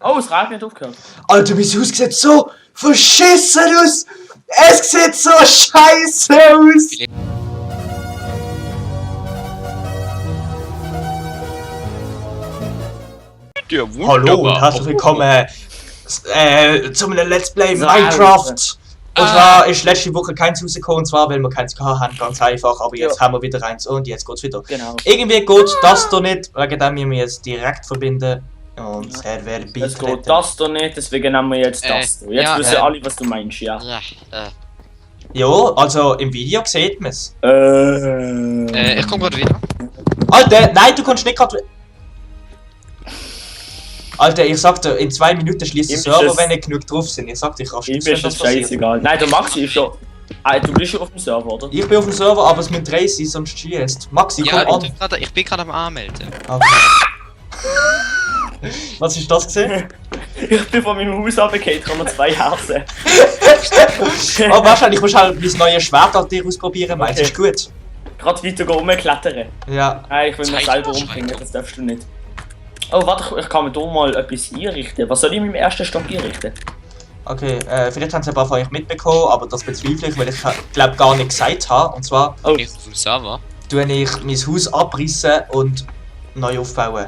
Oh, es regnet nicht aufgehört. Alter, mein Haus sieht so verschissen aus! Es sieht so scheiße aus! Hallo und herzlich willkommen zu einem Let's Play Minecraft. Und zwar ist letzte Woche keins rausgekommen, und zwar weil wir keins haben, ganz einfach, aber jetzt haben wir wieder eins und jetzt geht's wieder. Genau. Irgendwie geht das doch nicht, wegen dem müssen wir jetzt direkt verbinden und er wird Es beitreten. geht das doch nicht, deswegen nehmen wir jetzt das. Jetzt ja, wissen alle, was du meinst, ja. Ja, also im Video sieht man es. Ich komm grad wieder. Alter, nein, du kannst nicht gerade... Alter, ich sagte, in 2 Minuten schließt der Server, wenn nicht genug drauf sind. Ich sagte, ich raste Ihm aus, wenn ist das das passiert. scheißegal. Nein, der Maxi ist schon... Ah, du bist schon auf dem Server, oder? Ich bin auf dem Server, aber es müssen 3 sein, sonst schießt. Maxi, komm Ja, an. ich bin gerade am Anmelden. Okay. Was ist das gesehen? Ich bin von meinem Haus runtergefallen, ich habe noch 2 Herzen. Oh, wahrscheinlich musst du halt mein neues Schwert an dir ausprobieren, meinst du, ist gut? Gerade weiter rumklettern. Ja. Nein, ich will mich Zeit selber umbringen, das darfst du nicht. Oh, warte, ich kann mir hier mal etwas einrichten. Was soll ich mit dem ersten Stock einrichten? Okay, vielleicht haben sie ein paar von euch mitbekommen, aber das bezweifle ich, weil ich glaube gar nicht gesagt habe. Und zwar Oh, Ich auf dem Server. tue ich mein Haus abrissen und neu aufbauen.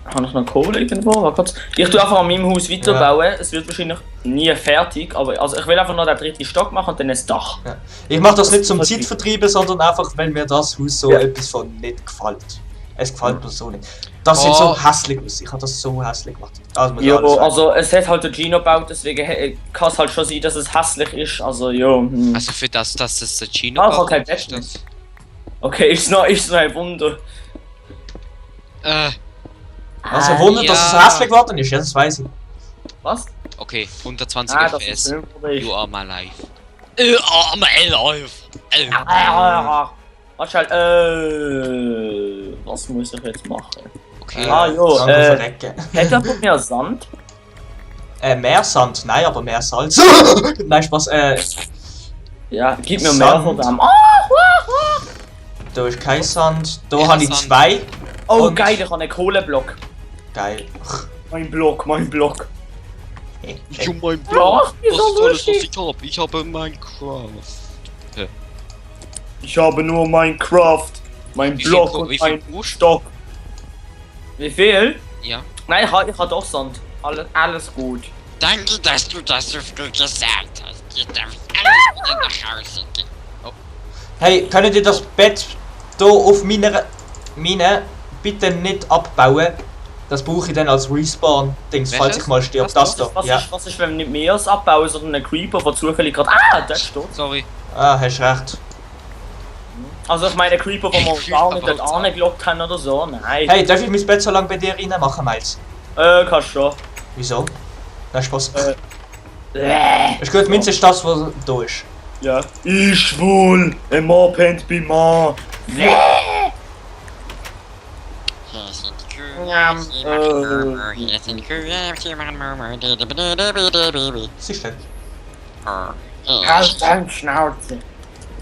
habe ich noch Kohle irgendwo? Warte kurz. Ich tue einfach an meinem Haus weiterbauen. Es wird wahrscheinlich nie fertig, aber also ich will einfach noch den 3. Stock machen und dann das Dach. Ja. Ich mache das nicht zum Zeitvertreiben, sondern einfach, weil mir das Haus so etwas von nicht gefällt. Es gefällt mir so nicht. Das sieht so hässlich aus. Ich habe das so hässlich gemacht. Also, muss ich Ja, alles sagen. also es hat halt der Gino gebaut, deswegen kann es halt schon sein, dass es hässlich ist. Also ja. Also für das, dass es der Gino Ah, ich hab kein ist Bett das. Okay, ist noch ein Wunder. Also Wunder, dass es hässlich geworden ist, ja, das weiß ich. Was? Okay, 120 Ah, das FPS. ist schön für dich. You are my life. You are my life. Warte halt, was muss ich jetzt machen? Okay. Ah, jo, Danke verrecken. Hätte er von mir Sand? Mehr Sand, nein, aber mehr Salz. Nein, Spaß, Ja, gib mir Sand. mehr von dem. da ist kein Sand. Da Ja, habe ich Sand. 2. Oh, Und- geil, ich habe einen Kohleblock. Geil. Mein Block. Jo, mein Ach, wie Das so ist alles, was lustig. ich habe. Ich habe Minecraft. Ich habe nur Minecraft, mein Wie viel Block Ko- und wie viel mein Busch? Stock. Wie viel? Ja. Nein, ich habe doch Sand. Alles gut. Danke, dass du das so früh gesagt hast. Jetzt darf ich alles wieder nach Hause gehen. Hey, könnt ihr das Bett hier auf meiner Mine bitte nicht abbauen? Das brauche ich dann als Respawn-Dings, falls Welches? ich mal stirb. Was Das da. Ja. Was ist, wenn wir nicht mehr abbauen, sondern ein Creeper, der zufällig gerade... Ah, das steht. Sorry. Ah, hast recht. Also ich meine Creeper, den wir Creeper gar nicht dort baut's ab. angelockt haben oder so. Nein. Hey, darf ich mein Bett so lange bei dir rein machen, Miles? Kannst schon. Wieso? Nein, Spaß. Äh. Ist gut, mindestens das, was da ist. Ja. Ich schwul. Ein Mann pennt bei Mann. Was ist denn? Halt dein Schnauze.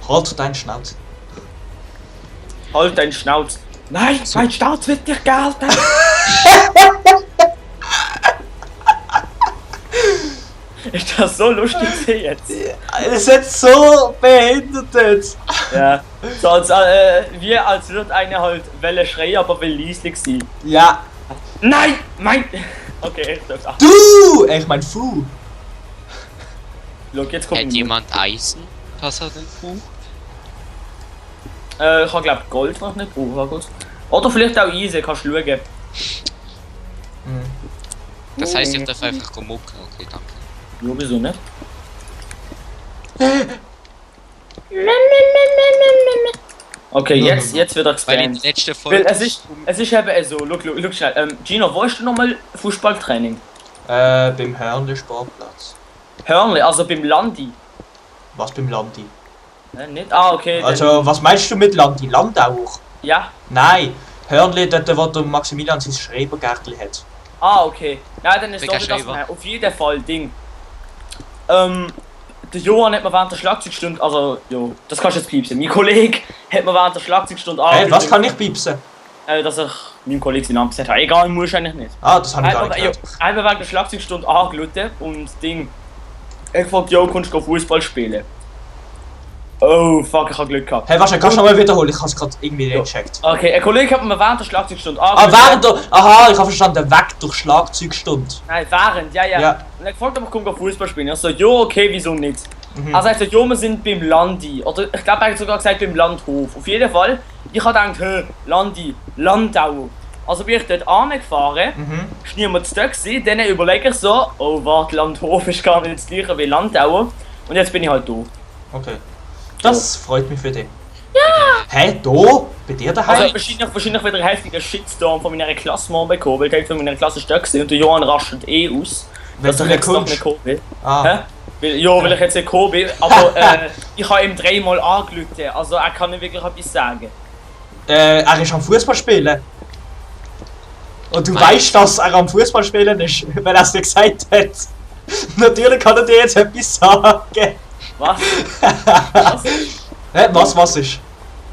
Halt deinen Schnauz. Halt dein Schnauz. Nein, mein Staat wird dir gehalten. Ist das so lustig jetzt? Es ist so behindert jetzt. Ja. So als, als würde einer halt Welle schreien, aber will leislich sein. Ja. Nein! Mein... Okay, ich darf's auch. Du! Ich mein Fu. Schau, jetzt kommt Hat jemand Eisen? Was er denn braucht? Ich habe glaub Gold noch nicht brauchen. Oder vielleicht auch Eisen, kannst du schauen. Das heißt, ich darf einfach mucken. Okay, danke. Ja, wieso nicht? Okay, jetzt wird er Weil in gespannt. der letzten Weil Folge. es ist eben so, schau schnell. Gino, wo hast du nochmal Fußballtraining? Beim Hörnli-Sportplatz. Hörnli, also beim Landi. Was beim Landi? Nicht? Ah, okay. Also, was meinst du mit Landi? Landauer? Ja. Nein. Hörnli, dort, wo der Maximilian sein Schrebergärtli hat. Ah, okay. Nein, dann ist Mega doch wieder das. Schreiber. Auf jeden Fall Ding. Der Johann hat mir während der Schlagzeugstunde, also, jo, das kannst du jetzt piepsen. Mein Kollege hat mir während der Schlagzeugstunde Hey, was kann ich piepsen? dass ich meinem Kollegen seinen Namen gesagt habe. Egal, muss eigentlich nicht. Ah, das habe ich gar nicht gehört. Einfach wegen der Schlagzeugstunde angerufen und das Ding. Ich gefragt, yo, kannst du Fußball spielen? Oh, fuck, ich hab Glück gehabt. Hey, warte, kannst du nochmal wiederholen? Ich hab's gerade irgendwie nicht gecheckt. Okay, ein Kollege hat mir während der Schlagzeugstunde Aha, ich hab verstanden, weg durch Schlagzeugstunde. Nein, während, ja. Und er gefragt, ob ich Fußball spielen. Ich so, jo, okay, wieso nicht? Er sagt so, jo, wir sind beim Landi. Oder ich glaube, er hat sogar gesagt, beim Landhof. Auf jeden Fall, ich hab gedacht, Landi, Landau. Also bin ich dort angefahren, ist niemand zu gewesen, dann überlege ich so, oh warte, Landhof ist gar nicht das gleiche wie Landauer. Und jetzt bin ich halt da. Okay. Das freut mich für dich. Ja! Hä, da? Bei dir daheim? Also wahrscheinlich wieder ein heftiger Shitstorm von meiner Klasse mal bekommen, weil die Hälfte von meiner Klasse ist da gewesen und der Johann rastet aus. Wenn du nicht kommst? Nicht kommen will. Ah. Hä? Weil ich jetzt nicht gekommen bin, aber ich habe ihm 3-mal angerufen, also er kann nicht wirklich etwas sagen. Er ist am Fußball spielen. Und du weißt, dass er am Fußball spielen ist, weil er es dir gesagt hat. Natürlich kann er dir jetzt etwas sagen. Was? Was? Hä? Was ist?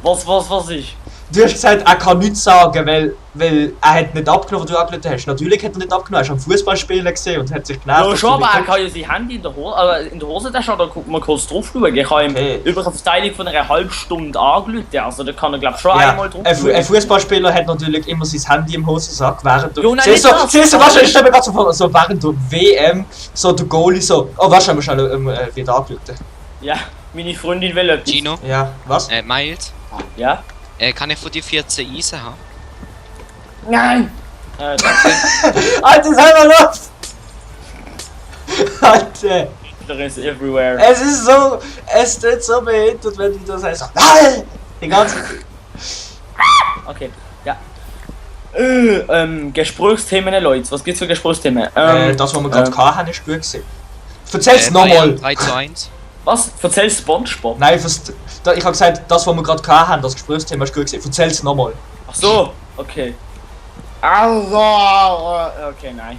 Was ist? Du hast gesagt, er kann nichts sagen, weil er hat nicht abgenommen, was du angerufen hast. Natürlich hat er nicht abgenommen, er ist am Fußballspielen gesehen und hat sich genervt. Ja schon, aber er kann ja sein Handy in der Hosentasche oder mal kurz drauf schauen. Ich habe ihm über eine Verteilung von einer halben Stunde angerufen, also da kann er glaube ich schon einmal drauf schauen. Ein Fußballspieler hat natürlich immer sein Handy im Hosensack, während du... Siehst du, was ich stelle mir gerade so während der WM, so der Goalie so... Oh, was haben wir schon wieder angerufen? Ja, meine Freundin will etwas. Gino? Ja, was? Miles? Ja? Kann ich von dir 14 Eisen haben? Nein! Danke. Alter, sei mal los! Alter! There is everywhere. Es ist so... Es tut so behindert, wenn du das sagst. Nein! Die ganze... Okay, ja. Gesprächsthemen, Leute. Was gibt's für Gesprächsthemen? Das, was wir gerade hatten, ist gut gewesen. Erzähl's nochmal! 3:1. Was? Erzähl's SpongeBob? Nein, ich habe gesagt, das, was wir gerade hatten, das Gesprächsthema ist gut gewesen. Erzähl's nochmal. Ach so, okay. Also, okay, nein.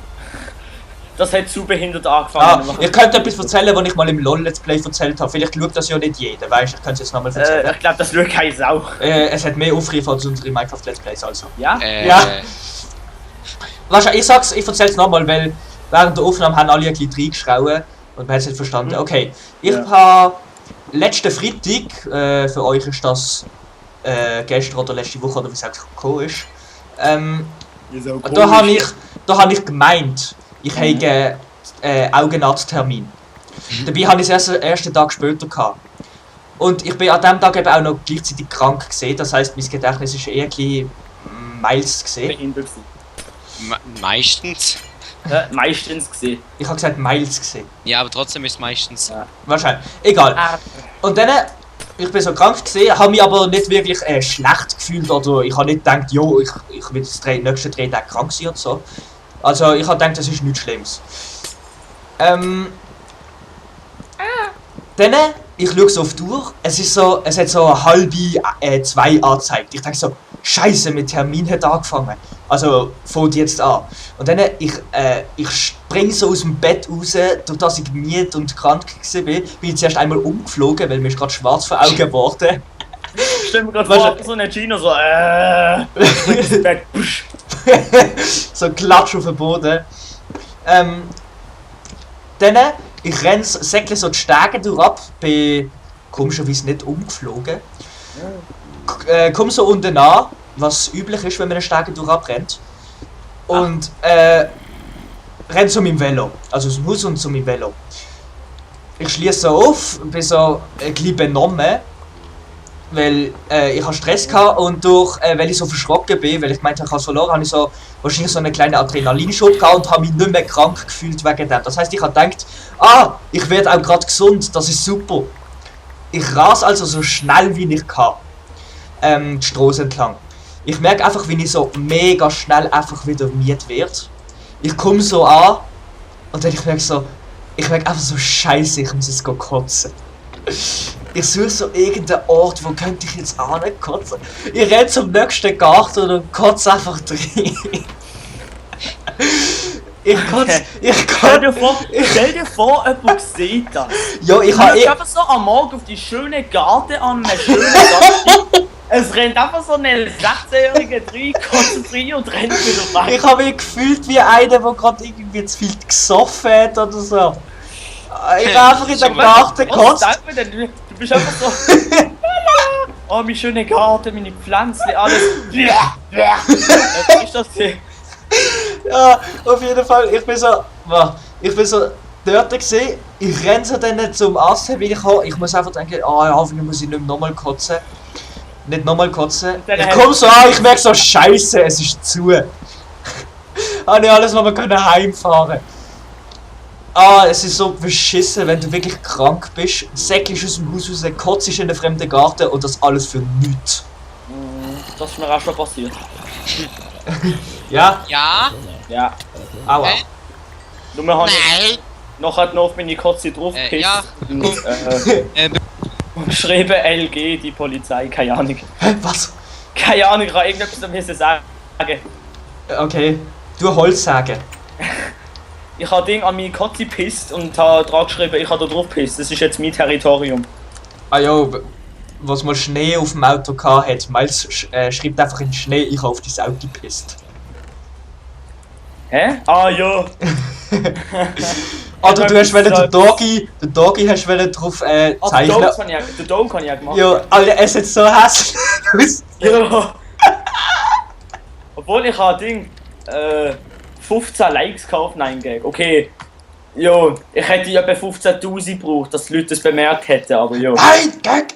Das hat zu behindert angefangen. Ihr könnt etwas erzählen, was ich mal im LOL Let's Play erzählt habe. Vielleicht schaut das ja nicht jeder, weißt du? Ich könnte es jetzt nochmal erzählen. Ich glaube, das schaut keine Sau. Es hat mehr Aufrufe als unsere Minecraft Let's Plays, also. Ja? Ja. Weißt du, ich erzähl's nochmal, weil während der Aufnahme haben alle ein bisschen reingeschrauen und man hat es nicht verstanden. Okay, ich habe letzten Freitag, für euch ist das gestern oder letzte Woche oder wie es auch gekommen ist, da habe ich gemeint, ich habe Augenarzttermin. Dabei habe ich es erst den ersten Tag später gehabt. Und ich bin an diesem Tag eben auch noch gleichzeitig krank gesehen, das heisst, mein Gedächtnis ist eher ein bisschen miles gesehen. Meistens? Meistens gesehen. Ich habe gesagt miles gesehen. Ja, aber trotzdem ist es meistens. Ja. Wahrscheinlich. Egal. Und dann, ich bin so krank gesehen, habe mich aber nicht wirklich schlecht gefühlt oder ich habe nicht gedacht, jo, ich will jetzt die nächsten 3 Tage krank sein oder so. Also ich habe gedacht, das ist nichts Schlimmes. Dann, ich schaue so auf die Uhr, es hat so 1:30 angezeigt. Ich denke so, Scheiße, mit Termin hat angefangen. Also fängt jetzt an. Und dann, ich spring so aus dem Bett raus, durch das ich müde und krank war, bin ich zuerst einmal umgeflogen, weil mir ist gerade schwarz vor Augen geworden. Stell mir gerade vor, so eine Gino so, so Klatsch auf den Boden. Dann, ich renne säckle so die Stege durch ab, bin komischerweise nicht umgeflogen. Komm so unten an, was üblich ist, wenn man den Stege durch abrennt. Und renn zu meinem Velo, also aus dem Haus und zu meinem Velo. Ich schließe so auf, bin so ein bisschen benommen, weil ich hatte Stress hatte und weil ich so verschrocken bin, weil ich meinte, ich habe verloren, habe ich so wahrscheinlich so einen kleinen Adrenalinschub gehabt und habe mich nicht mehr krank gefühlt wegen dem. Das heisst, ich habe gedacht, ich werde auch gerade gesund, das ist super. Ich rase also so schnell wie ich kann die Straße entlang. Ich merke einfach, wie ich so mega schnell einfach wieder müde werde. Ich komme so an und dann ich merke einfach so Scheiße, ich muss jetzt kotzen. Ich suche so irgendeinen Ort, wo könnte ich jetzt kotzen. Ich renne zum nächsten Garten und kotze einfach drin. Stell dir vor, jemand sieht das. Ja, ich habe einfach so am Morgen auf die schöne Garten an, einen schönen Garten. Es rennt einfach so eine 16-jährige 3, konzentriert und rennt wieder weg. Ich habe mich gefühlt wie einer, der gerade irgendwie zu viel gesoffen hat oder so. Ich habe einfach in den Garten gekotzt. Du bist einfach so... Oh, mein schöner Garten, meine Pflanzen, alles... Ist das hier? Ja, auf jeden Fall, ich bin so dort gesehen, ich renne so dann zum Arzt, wie ich habe. Ich muss einfach denken, ja, hoffentlich muss ich nicht nochmal kotzen. Nicht nochmal kotzen. Ich komme so an, ich merke so, Scheiße, es ist zu. Habe ich alles nochmal heimfahren. Es ist so beschissen, wenn du wirklich krank bist, säckelst aus dem Haus raus, kotzt in den fremden Garten und das alles für nichts. Das ist mir auch schon passiert. Ja? Ja? Ja. Aua. Nur wir haben Nein! noch auf meine Kotze drauf Ja. Und geschrieben LG, die Polizei, keine Ahnung. Was? Keine Ahnung, ich kann irgendetwas damit sagen. Okay, du Holz sagen. Ich habe Ding an meine Kotze gepisst und habe dran geschrieben, ich habe da drauf gepisst. Das ist jetzt mein Territorium. Ah ja, was mal Schnee auf dem Auto hat, Miles schreibt einfach in Schnee, ich habe auf dein Auto gepisst. Hä? Ah ja. Oder du hast den Doggy hast drauf zeichnen. Den Dog kann ich ja gemacht. Ja, Alter, es sieht so hässlich aus. Ja. Obwohl ich habe Ding 15 Likes gekauft, nein Gag. Okay. Jo, ich hätte etwa 15.000 gebraucht, dass die Leute es bemerkt hätten, aber jo. Nein, Gag!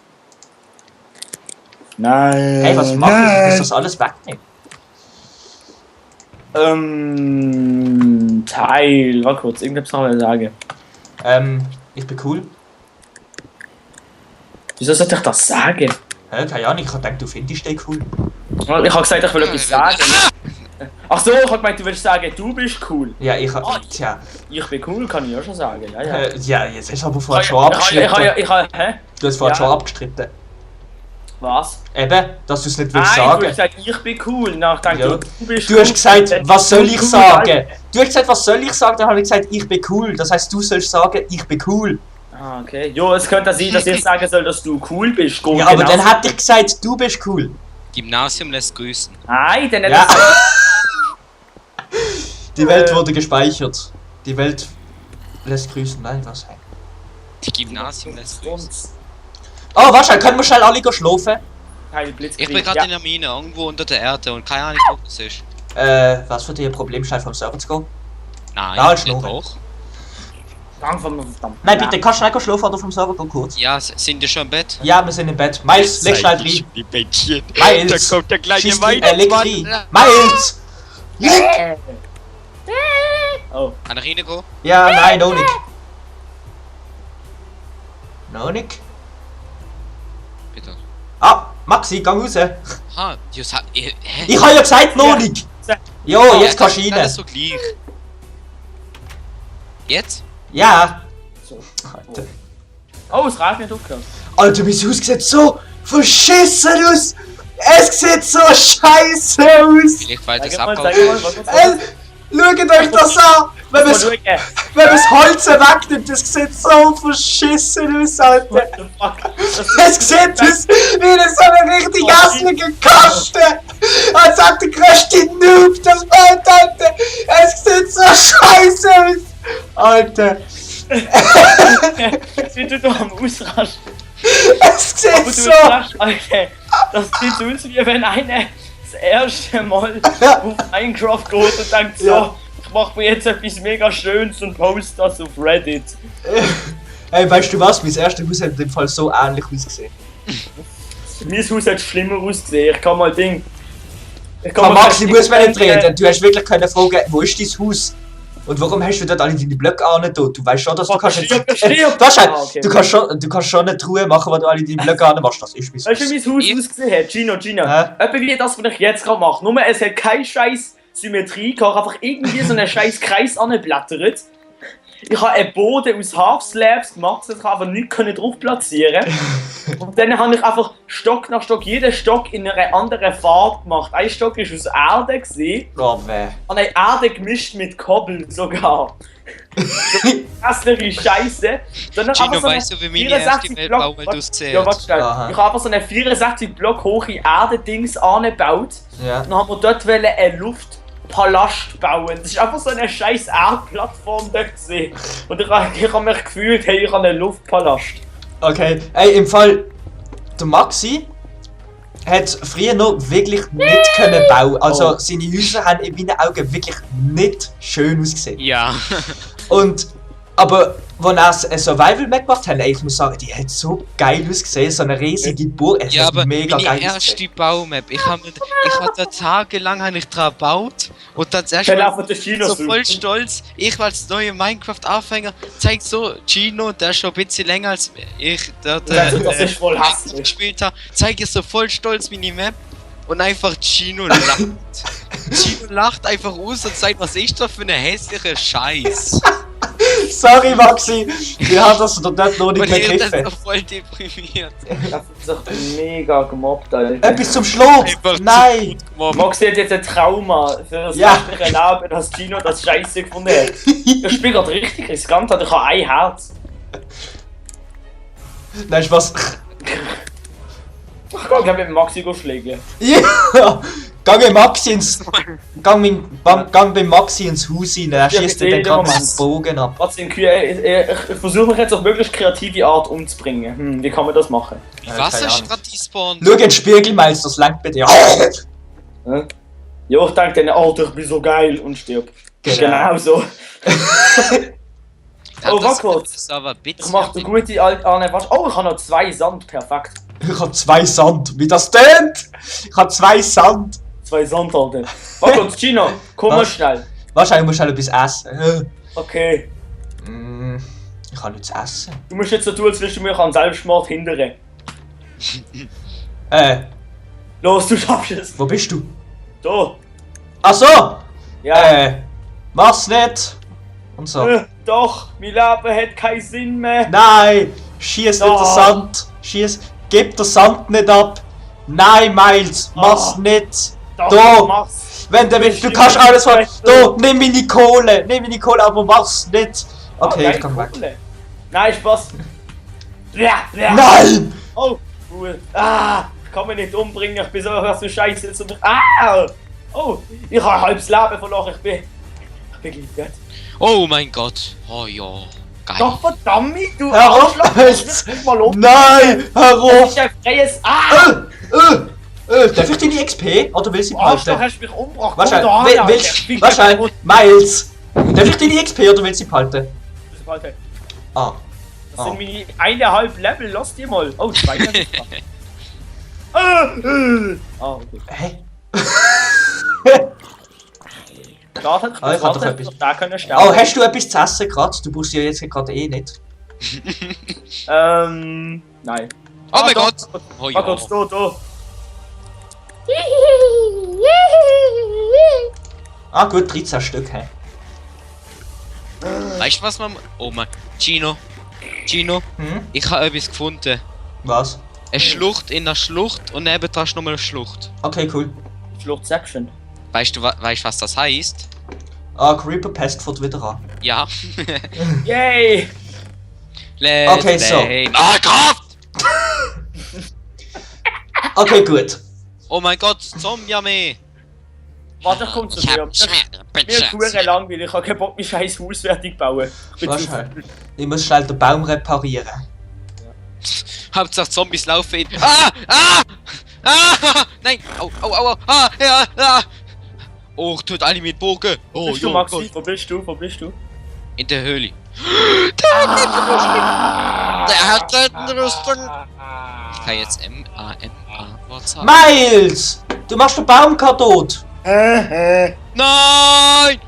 Nein. Hey, was machst du? Du musst das alles wegnehmen. Teil. Warte kurz, irgendwas noch mal sagen. Ich bin cool. Wieso sollte ich das sagen? Keine Ahnung, ich hab gedacht, du findest den cool. Ich habe gesagt, ich will etwas sagen. Ach so, ich habe gemeint, du willst sagen, du bist cool. Ja, ich hab. Tja. Ich bin cool, kann ich ja schon sagen. Ja, ja. Ja, jetzt hast du aber vorher schon abgestritten. Hä? Du hast vorher schon abgestritten. Was? Eben, dass du es nicht willst Nein, sagen. du hast gesagt, ich bin cool. Nachdem Ja. du bist Du cool. hast gesagt, was soll ich cool, sagen? Du hast gesagt, was soll ich sagen? Dann habe ich gesagt, ich bin cool. Das heißt, du sollst sagen, ich bin cool. Ah, okay. Jo, es könnte sein, dass ich sagen soll, dass du cool bist. Ja, aber dann hätte ich gesagt, du bist cool. Gymnasium lässt grüßen. Nein, dann hätte Ja. ich gesagt, Die Welt wurde gespeichert. Die Welt lässt grüßen. Nein, was? Die Gymnasium lässt grüßen. Oh, wahrscheinlich können wir schnell alle schlafen. keine Blitzkrieg. Ich bin gerade ja. in der Mine, irgendwo unter der Erde und keine Ahnung, wo das ist. Was für dich ein Problem, schnell vom Server zu gehen? Nein, Ja, halt nicht schnurren. hoch. Nein, bitte, kannst du schnell schlafen oder vom Server gehen kurz? Ja, sind die schon im Bett? Ja, wir sind im Bett. Miles, leg schnell rein. Die Bettchen. Miles, Da kommt der kleine schieß leg rein. Weihnachtsmann. Miles! Leg! Oh. Kann ich reingehen? Ja, nein, noch nicht. Noch nicht? Bitte. Ah, Maxi, geh raus. Ha, Jus hat. Hä? Ich habe ja gesagt, noch nicht. Jo, jetzt kannst du Das rein. ist so gleich. Jetzt? Ja. So. Alter. Oh, es regnet aufgehört. Alter, mein Haus sieht so verschissen aus. Es sieht so scheiße aus. Vielleicht weil das Sag mal, abgehauen was Schaut euch das an. Wenn man What das Holz wegnimmt, das sieht so verschissen aus, Alter. the fuck? Es sieht aus wie so eine richtig hässliche Kaste. Als hat der größte Noob das Welt, Alter. Es sieht so scheiße aus. Alter. Jetzt wird du am Ausrasten. Es Aber sieht du so. lachst, Alter. Das sieht so aus, wie wenn einer das erste Mal auf Minecraft geht und denkt so, Ja. ich mach mir jetzt etwas mega Schönes und post das auf Reddit. Ey, weißt du was? Mein erstes Haus hat in dem Fall so ähnlich ausgesehen. Mein Haus hat schlimmer ausgesehen. Ich kann mal Ding. Max, ich muss mir nicht reden. Du hast wirklich keine Frage, wo ist dein Haus? Und warum hast du dort alle deine Blöcke an? Du weißt schon, dass du kannst nicht. Okay. Du kannst schon nicht Ruhe machen, wenn du alle deine Blöcke an machst. Das ist mein Weißt du, wie Haus. mein Haus ausgesehen hat? Gino. Hä? Etwa wie das, was ich jetzt gerade mache. Nur es hat keine scheiß Symmetrie, kann einfach irgendwie so einen scheiß Kreis anblättert. Ich habe einen Boden aus Half-Slabs gemacht, dass ich einfach nichts drauf platzieren konnte. Und dann habe ich einfach Stock nach Stock, jeden Stock in einer anderen Farbe gemacht. Ein Stock war aus Erde gewesen. Oh, weh. Und eine Erde gemischt mit Kobbel sogar. Hässliche Scheiße. Gino, weißt du, wie meine erste Welt bauen, weil du es zählst? Ja, warte schnell. Ich habe einfach so eine 64 Block hohe Erde-Dings angebaut. Ja. Dann haben wir dort einen Luftpalast bauen. Das ist einfach so eine scheiß Erdplattform dort gesehen. Und ich habe mich gefühlt, hey, ich habe einen Luftpalast. Okay, ey, im Fall, der Maxi hat früher noch wirklich nicht können bauen. Also seine Häuser haben in meinen Augen wirklich nicht schön ausgesehen. Ja. Und, aber, als er ein Survival-Map gemacht hat, ich muss sagen, die hat so geil ausgesehen, so eine riesige Burg, es Ja, hat aber mega meine geil erste ausgesehen. Baumap, ich hab da tagelang dran gebaut und dann zuerst Dann mal einfach der Gino so suchen. voll stolz, ich als neuer Minecraft-Anfänger, zeigt so, Gino, der ist schon ein bisschen länger als ich, der Das ist voll Minecraft hässlich. gespielt hat, zeigt so voll stolz meine Map und einfach Gino lacht. Gino lacht einfach aus und sagt, was ist das für eine hässliche Scheiß. Sorry Maxi, wir haben das dort noch nicht Und mehr er ist gegriffen. dann so voll deprimiert. Das ist doch mega gemobbt, Alter. Etwas zum Schluss! Einfach zu Nein! gut gemobbt. Maxi hat jetzt ein Trauma für das Ja. restliche Leben, dass Gino das Scheiße gefunden hat. Das Spiel gerade richtig riskant hat, ich habe ein Herz. Nein, Spaß. Ich kann mit Maxi schlägen. Ja! Gang beim Maxi ins Haus rein, er schießt dir dann gerade mit dem Bogen ab. Was sind Kühe? Ich versuche mich jetzt auf möglichst kreative Art umzubringen. Wie kann man das machen? Wie Wasser keine Ahnung. ist gerade despawned. Schau in den Spiegel, Miles, das lenkt bei dir. Hm? Ja, ich denke dann, Alter, ich bin so geil und stirb. Genau so. Ja, Oh, das warte kurz. ist aber bitte. Ich mache eine gute alte Anne. Oh, ich habe noch 2 Sand, perfekt. Ich hab 2 Sand, wie das tönt! Ich hab 2 Sand! 2 Sand, Alter. Warte kurz, Gino, komm mal Was? schnell. Wahrscheinlich musst du halt etwas essen. Okay. Ich kann nichts essen. Du musst jetzt so tun, als würdest du mich an Selbstmord hindern. Los, du schaffst es. Wo bist du? Da. Ach so! Ja. Mach's nicht! Und so. Doch, mein Leben hat keinen Sinn mehr. Nein! Schieß nicht Doch. den Sand! Schieß! Gib den Sand nicht ab! Nein, Miles! Mach's nicht! Doch, Da. mach's. Wenn du willst, du kannst alles von. Da, nimm meine Kohle! Nimm meine Kohle, aber mach's nicht! Okay, geil, ich komm weg. Kohle. Nein, Spaß. Ja. Nein! Oh, cool. Ich kann mich nicht umbringen, ich bin so scheiße. Jetzt und ich. Oh, ich habe ein halbes Leben verloren, ich bin gleich. Oh mein Gott. Oh ja. Geil. Doch verdammt, du Hör auf! Arschloch, das wird mal um. Nein! Hör Das auf! ist ein freies. Darf ich deine XP? Oder willst du sie Arschloch, behalten? hast du mich umgebracht. Wahrscheinlich. Wahrscheinlich. Miles! Darf ich deine XP oder willst du sie behalten? Ah. Das sind meine 1,5 Level, lass die mal. Oh, 2 Level. Okay. Hä? Da hat Ah, ich hab doch etwas. da können sterben. Oh, hast du etwas zu essen gerade? Du brauchst ja jetzt gerade eh nicht. Nein. Oh mein doch. Gott. Oh ja. Warte kurz, da. Ah gut, 13 Stück, hä? Weißt du was man. Oh mein. Gino. Gino. Hm? Ich habe etwas gefunden. Was? Eine Schlucht in der Schlucht und nebendran ist nochmal eine Schlucht. Okay, cool. Schlucht Section. Weißt du, was das heißt? Ah, Creeper Pest fährt wieder an. Ja. Yay! Let's Okay, so. play Minecraft! Okay, gut. Oh mein Gott, Zombie-Armee! Warte, ich komm zu dir. Mir ist hure langweilig, ich hab keinen Bock, mein scheiß Haus fertig bauen. Ich bin zu- Wahrscheinlich. Ich muss schnell den Baum reparieren. Hauptsache Zombies laufen in. Ah! Ah! Ah! Nein! Au, au, au, au! Ah! Ja! Ah! Oh, tut alle mit Bogen! Wo Oh, bist du, ja, Maxi? Gott. Wo bist du? Wo bist du? In der Höhle. Der hat Rüstung! Ich kann jetzt M-A-M-A-Wort sagen. Miles! Du machst den Baum kaputt! Nein! Nein!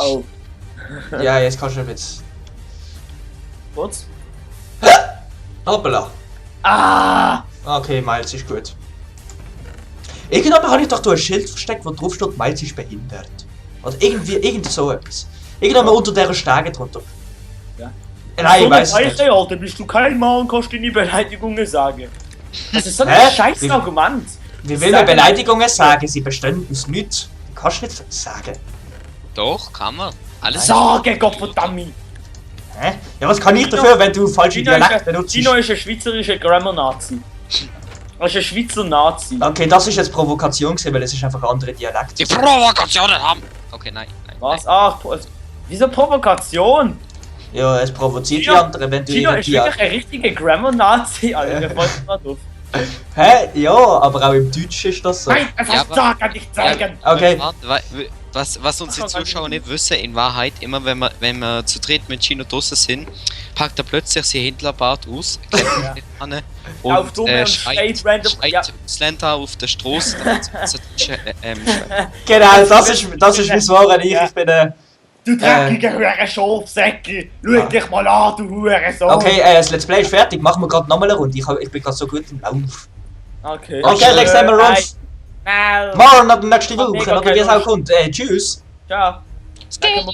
Oh. Ja, jetzt kannst du jetzt. Kurz. Hoppala. Okay, Miles ist gut. Irgendwann habe ich doch da ein Schild versteckt, wo drauf steht, Miles ist behindert. Oder irgend so etwas. Irgendwann unter dieser Stege drunter. Ja. Nein, ich weiß es nicht. Alter, bist du kein Mann, kannst du deine Beleidigungen sagen. Das ist so ein scheiß Argument. Wie will man Beleidigungen sagen? Sie bestehen aus nichts. Du kannst nicht sagen. Doch, kann man. Alles Sagen, Gottverdammt! Hä? Ja, was kann ich dafür, wenn du falsche Dialekte benutzt? Tino ist ein schweizerischer Grammar-Nazi. Er ist ein Schweizer Nazi. Okay, das ist jetzt Provokation gewesen, weil es ist einfach ein anderer Dialekt. die Provokationen haben. Okay, nein. Was? Ach, wieso Provokation? Ja, es provoziert die anderen, wenn du Tino ist wirklich ein richtiger Grammar-Nazi, Alter. Der fällt mir gerade auf. Hä? Ja, aber auch im Deutschen ist das so. Nein, einfach sagen, nicht zeigen! Okay. Was unsere Zuschauer nicht wissen, in Wahrheit, immer wenn wir zu dritt mit Chino draussen sind, packt er plötzlich sein Händlerbart aus, Auf dumme und schreit random. Ja. Slender auf der Straße. Genau, das ist mein wahres Ich. Ich bin Du dreckiger Schafsäcke! Schau dich mal an, du Hurensohn! Okay, das Let's Play ist fertig. Machen wir gerade nochmal eine Runde. Ich bin gerade so gut im Lauf. Okay. Okay, next time around. Nein. Morgen, nächste Woche, oder wie es auch kommt. Tschüss. Ciao. Skip.